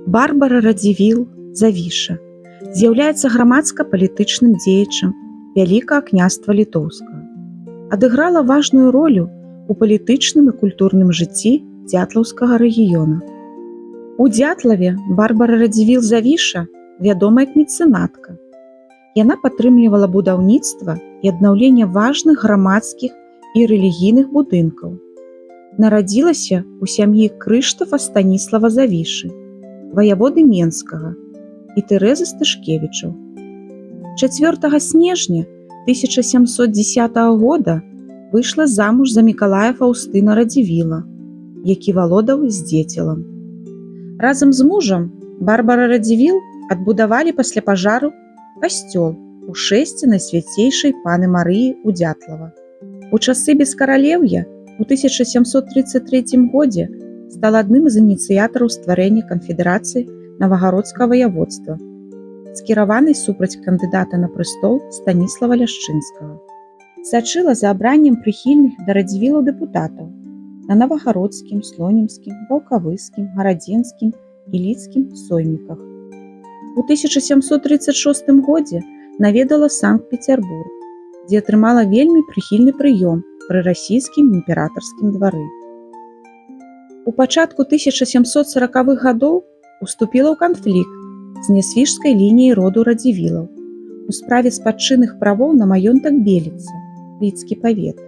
Барбара Радзівіл Завіша з'яўляецца грамадска-палітычным дзеячам Вялікага Княства Літоўскага. Адыграла важную ролю ў палітычным і культурным жыцці Дзятлаўскага рэгіёна. У Дзятлаве Барбара Радзівіл Завіша вядома як мецэнатка. Яна падтрымлівала будаўніцтва і аднаўленне важных грамадскіх і рэлігійных будынкаў. Нарадзілася ў сям'і Крыштафа Станіслава Завішы, ваяводы Менскага, і Тэрэзы Сташкевічаў. 4 снежня 1710 года выйшла замуж за Мікалая Фаўстына Радзівіла, які валодаў Здзецелам. Разам з мужам Барбара Радзівіл адбудавалі пасля пажару касцёл у шэсці Найсвяцейшай Паны Марыі ў Дзятлава. У часы бескаралеўя у 1733 годзе стала адным з ініцыятараў стварэння канфедэрацыі Навагародскага ваяводства, скіраванай супраць кандыдата на прастол Станіслава Ляшчынскага. Сачыла за абраннем прыхільных да Радзівілаў дэпутатаў на навагародскім, слонімскім, ваўкавыскім, гарадзенскім і лідскім сойміках. У 1736 годзе наведала Санкт-Пецярбург, дзе атрымала вельмі прыхільны прыём пры расійскім імператарскім двары. У пачатку 1740-х гадоў уступіла ў канфлікт з нясвіжскай лініяй роду Радзівілаў у справе спадчынных правоў на маёнтак Беліца, Лідскі павет.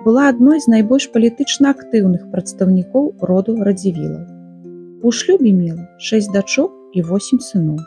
Была адной з найбольш палітычна актыўных прадстаўнікоў роду Радзівілаў. У шлюбе мела 6 дачок і 8 сыноў.